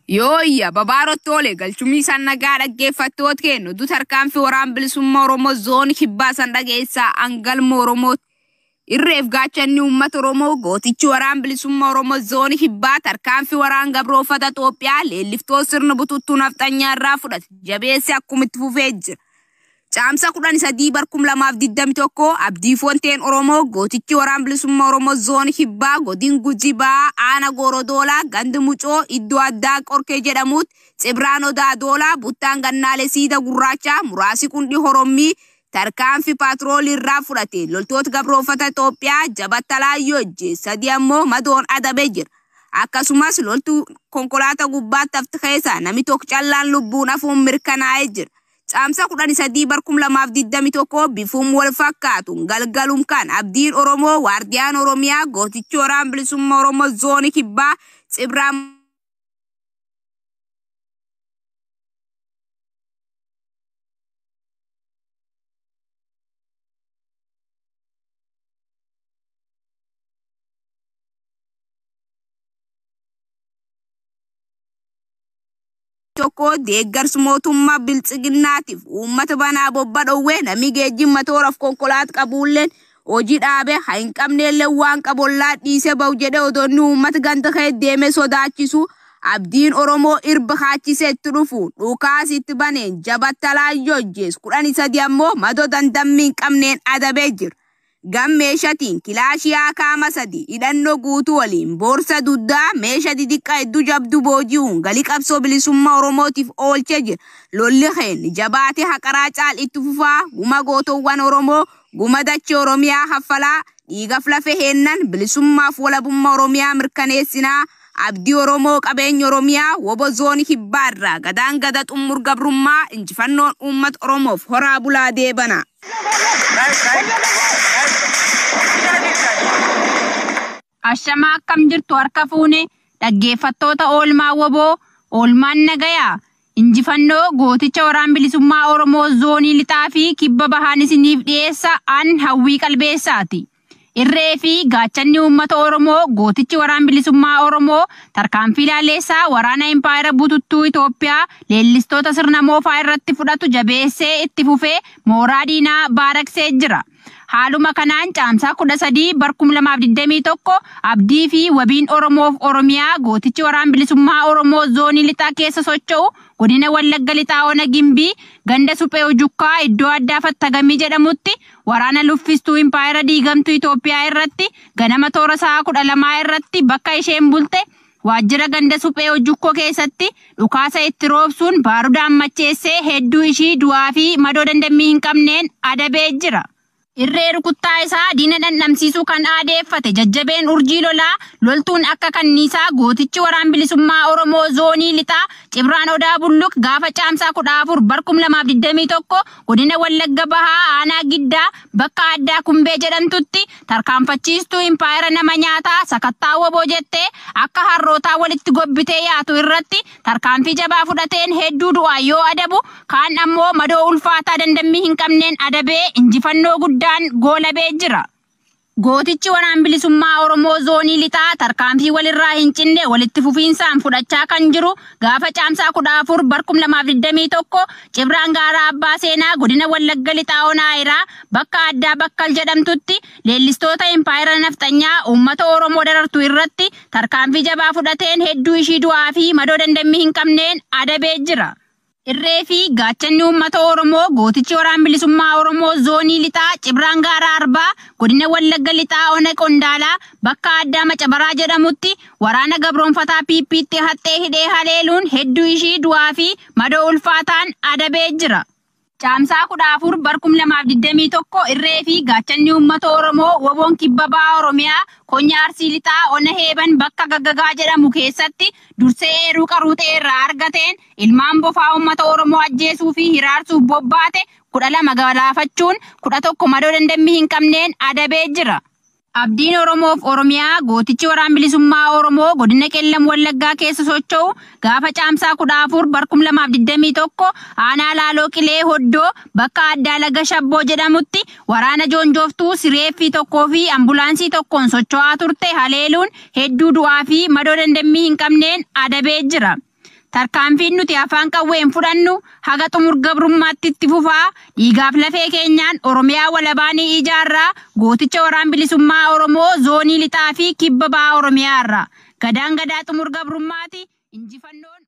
Yooyya babaarottoolee galchumii isaan nagaa dhaggeeffattoota kennu du tarkaanfii waraan bilisummaa Oromoo zoonii kibbaa san dhageessaa hangalma Oromooti. Irreef gaachanni uummata Oromoo gootichi waraan bilisummaa Oromoo zoonii kibbaa tarkaanfii waraan gabroofata Itoophiyaa leelliftoo sirna bututtuu nafxanyaa irraa fudhate jabeesse akkumitti fufee jira. Caamsa 13 bar 2021 Abdii Foonteen Oromoo gootichi waraan bilisummaa Oromoo zoonii kibbaa godin Gujii Ba'aa Aana Goorodoolaa Gandi Mucoo iddoo addaa Qorkee jedhamutti Cibraan Odaa Doolaa Buttaan Gannaalee Siida Gurraachaa Muraasi Qundhii Horommii tarkaanfii paatroolii irraa fudhate loltoota gabroofata Itoophiyaa jabattalaayyoo ijje sadi ammoo madoon adabee jira. Akkasumas loltuu konkolaataa gubbaatti hafte keessa namni tokko callaan lubbuun hafuun mirkanaa'ee jira. Caamsa 13 bar 2021 bifuun wal fakkaatu galgalum kan abdiin Oromoo waardiyaan Oromiyaa gootichi waraan bilisummaa Oromoo zoonii kibbaa Cibraan tokko deeggarsa mootummaa biltsiginnaatiif uummata banaa bobba dhowwee namni geejjibma tooraaf konkolaata qabuulleen hojii dhaabee haa hin qabneellee waan qabollaa dhiisee bahu jedhee odoonni uummata ganda kee deemee sodaachisu abdiin Oromoo irba kaachisee itti dhufu dhukaas itti baneen jabattalaayyoo ijjees 13 ammoo madoo dandammii hin qabneen adabee jira. Gam meeshatiin kilaashii akaama sadi hidhannoo guutuu waliin boorsa duddaa meesha didiqqaa hedduu jabduu booji'uun galii qabsoo bilisummaa Oromootiif oolchee jira. Lolli keen jabaatee haqaraa caal itti fufaa guma gootowwan Oromoo guma dachee Oromiyaa haffalaa dhiigaf lafe heennan bilisummaaf walabummaa Oromiyaa mirkaneessinaa. Abdii Oromoo qabeenya Oromiyaa wobo zoonii kibbaa irraa gadaan gada xummur gabrummaa injifannoon uummata Oromoof horaa bulaa deebana. Ashamaa akkam jirtu harka fuune dhaggeeffattoota oolmaa woboo oolmaan nagayaa injifannoo gooticha waraan bilisummaa Oromoo zoonii lixaa fi kibba bahaan isiniif dhiyeessa an hawwii qalbeessaati. Irree fi gaachanni uummata Oromoo gootichi waraan bilisummaa Oromoo tarkaanfii laalleessaa waraana impaayera bututtuu Itoophiyaa leellistoota sirna moofaa irratti fudhatu jabeessee itti fufee mooraa diinaa baaraksee jira. Haaluma kanaan caamsaa 13 bar 2021 abdii fi wabiin Oromoof Oromiyaa gootichi waraan bilisummaa Oromoo zoonii lixaa keessa socho'u godina Wallagga lixaa ona Gimbii ganda suphee Ujukkaa iddoo addaa Fattagamii jedhamutti waraana luffistuu impaayera diigamtuu Itoophiyaa irratti ganama toora sa'a 12 irratti bakka isheen bulte waajjira ganda suphee Ujukkoo keessatti dhukaasa itti roobsuun baaruda ammacheessee hedduu ishii du'aa fi madoo dandammii hin qabneen adabee jira. Irree rukuttaa isaa diina dhandhamsiisuu kan aadeeffate jajjabeen urjii lolaa loltuun akka kanniisaa gootichi waraan bilisummaa Oromoo zoonii lixaa Cibraan Odaa Bulluq gaafa caamsaa 14 bar 2021 godina Wallagga Bahaa aanaa Giddaa bakka addaa Kumbee jedhamtutti tarkaanfachiistuu impaayera nama nyaataa sakattaa woboo jettee akka harrootaa walitti gobbitee yaatu irratti tarkaanfii jabaa fudhateen hedduu du'aa yoo adabu kaan ammoo madoo ulfaataa dandammii hin qabneen adabee injifannoo guddaan goolabee jira. Gootichi waraan bilisummaa Oromoo zoonii lixaa tarkaanfii walirraa hin cinne walitti fufiinsaan fudhachaa kan jiru gaafa caamsaa 14 bar 2021 Cibraan Gaaraa Abbaa Seenaa godina Wallagga Lixaa Onaayiraa bakka addaa Bakkal jedhamtutti leellistoota impaayera nafxanyaa uummata Oromoo darartu irratti tarkaanfii jabaa fudhateen hedduu ishii du'aa fi madoo dandammii hin qabneen adabee jira. Irree fi gaachanni uummata Oromoo gootichi waraan bilisummaa Oromoo zoonii lixaa Cibraan Gaaraa Arbaa godina Wallagga Lixaa Ona Qondaalaa bakka addaa Macabaraa jedhamutti waraana gabroonfataa PP'tti haxxee hidhee haleeluun hedduu ishii du'aa fi madoo ulfaataan adabee jira. Caamsaa 14 bar 2021 irree fi gaachanni uummata Oromoo woboon kibba bahaa Oromiyaa konya Arsii Lixaa Ona Heeban bakka Gaggagaa jedhamu keessatti dursee eeruu qaruuxee irraa argateen ilmaan bofaa uummata Oromoo ajjeesuu fi hiraarsuuf bobbaate 12 galaafachuun 11 madoo dandammii hin qabneen adabee jira. Abdiin Oromoof Oromiyaa gootichi waraan bilisummaa Oromoo godina Qellam Wallaggaa keessa socho'u gaafa caamsaa 14 bar 2021 aanaa Laaloo Qilee Hoddoo bakka addaa Laga Shabboo jedhamutti waraana joonjooftuu sireeffii tokkoo fi ambulaansii tokkoon socho'aa turte haleeluun hedduu du'aa fi madoo dandammii hin qabneen adabee jira. Tarkaanfiin nuti afaan qawween fudhannu haga xumur gabrummaatti itti fufaa. Dhiigaaf lafee keenyaan Oromiyaa walabaa ni ijaarraa. Gooticha waraan bilisummaa Oromoo zoonii lixaa fi kibba bahaa Oromiyaa irraa. Gadaan gadaa xumur gabrummaati. Injifannoon